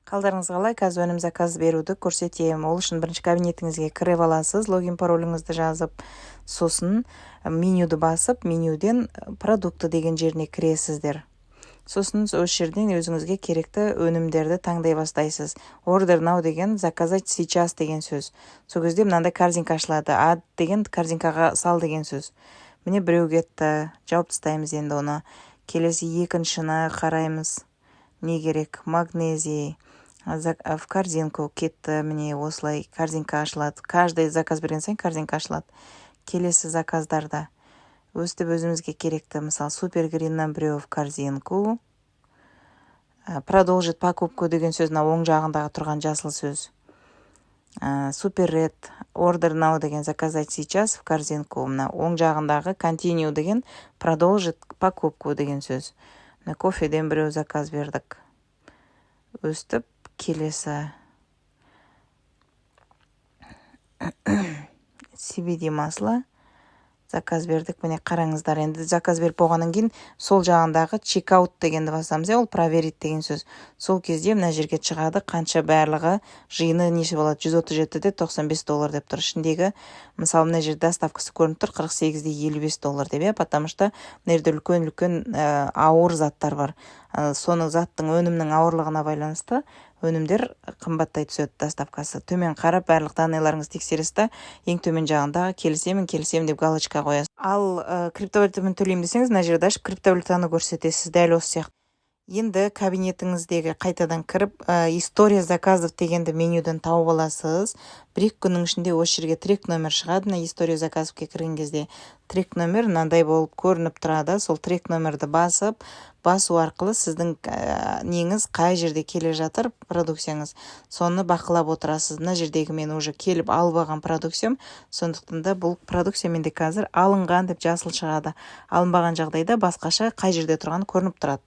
Қалдарыңыз қалай? Қазір өнім заказ беруді көрсетемін. Ол үшін бірінші кабинетіңізге кіріп аласыз, логин, пароліңізді жазып, сосын менюді басып, менюден «Продукты» деген жеріне кіресіздер. Сосын осы жерден өзіңізге керекті өнімдерді таңдай бастайсыз. «Order now» деген «заказать сейчас» деген сөз. Сол кезде мынандай корзинка ашылады. «Add» деген корзинкаға сал деген сөз. Міне, біреу кетті, жауып тастаймыз енді оны. Келесі екіншіні қараймыз, не керек? Магнезий, в корзинку кетті. Міне, осылай корзинка ашылады. Каждый заказ берген сайын корзинка ашылады. Келесі заказдарда өстіп өзімізге керекті, мысалы, Супер Гриннан біреу в корзинку. «Продолжить покупку» деген сөз мына оң жағындағы тұрған жасыл сөз. Супер Ред, «Order now» деген «заказать сейчас», в корзинку. Мына оң жағындағы «Continue» деген «продолжить покупку» деген сөз. Мына кофеден біреу заказ бердік. Өстіп келесі CBD масло заказ бердік. Міне, қараңыздар, енді заказ беріп болғаннан кейін сол жағындағы «Checkout» дегенді басамыз, иә, ол «проверить» деген сөз. Сол кезде мына жерге шығады, қанша барлығы жиыны неше болады. 137,95 доллар деп тұр. Ішіндегі, мысалы, мына жерде доставкасы көрініп тұр, 48,55 доллар деп, иә, потому что мына жерде үлкен үлкен ауыр заттар бар. Соны заттың, өнімнің ауырлығына байланысты өнімдер қымбаттай түседі доставкасы. Төмен қарап, барлық данныйларыңызды тексересіз да, ең төмен жағындағы «Келісемін, келісемін» деп галочка қоясыз. Ал криптовалютамен төлеймін десеңіз, мына жерді ашып, криптовалютаны көрсетесіз, дәл осы сияқты. Енді кабинетіңіздегі қайтадан кіріп, «История заказов» дегенді менюден тауып аласыз. 1-2 күннің ішінде осы жерге трек номер шығады. Мына «История заказов» ке кірген кезде трек номер мынандай болып көрініп тұрады. Сол трек номерді басып, басу арқылы сіздің неңіз қай жерде келе жатыр, продукцияңыз, соны бақылап отырасыз. Мына жердегі мен уже келіп алып алған продукциям, сондықтан да бұл продукция менде қазір алынған деп жасыл шығады. Алынбаған жағдайда басқаша, қай жерде тұрғаны көрініп тұрады.